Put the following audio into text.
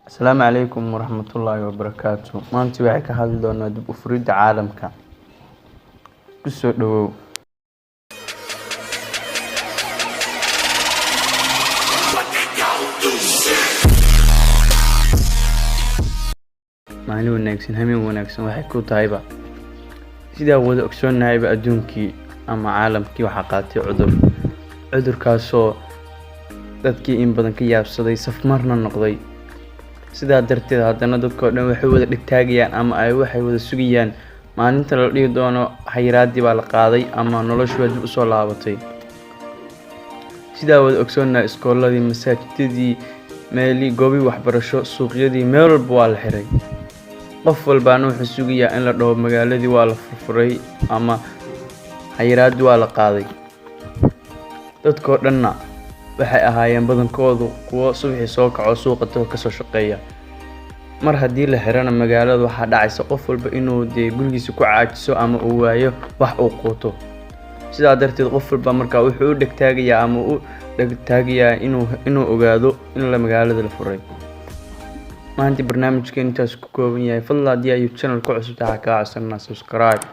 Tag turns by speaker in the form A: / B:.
A: Asalaamu calaykum waraxmatullaahi wabarakaatu. Maanta waxay ka hadli doonaa dib u furidda caalamka. Ku soo dhawow. Maalin wanaagsan, habeen wanaagsan waxay ku tahayba. Sidaa wada ogsoonnahayba, adduunkii ama caalamkii waxaa qaatay cudur. Cudurkaasoo dadkii in badan ka yaabsaday, safmarna noqday. Sidaa darteed haddana dadkoo dhan waxay wada dhegtaagayaan ama ay waxay wada sugayaan maalinta la dhihi doono xayiraaddii baa la qaaday ama noloshu waa dib usoo laabatay. Sidaa wada ogsoonnahay, iskooladii, masaajidadii, meelii goobii waxbarasho, suuqyadii, meel walba waa la xiray. Qof walbaana wuxuu sugayaa in la dhaho magaaladii waa la furfuray ama xayiraaddii waa la qaaday. Dadkoo dhanna waxay ahaayeen badankoodu kuwo subaxii soo kaco, suuqa tago, kasoo shaqeeya. Mar haddii la xirana magaalada, waxaa dhacaysa qof walba inuu dee gurigiisa ku caajiso ama uu waayo wax uu quuto. Sidaa darteed qof walba markaa wuxuu u dhegtaagayaa ama u dhegtaagayaa inuu ogaado in la magaalada la furay. Maanta barnaamijkeen intaas ku kooban yahay. Fadlan haddii ay channel ku cusub tahay, waxaa kaa codsanaa subscribe.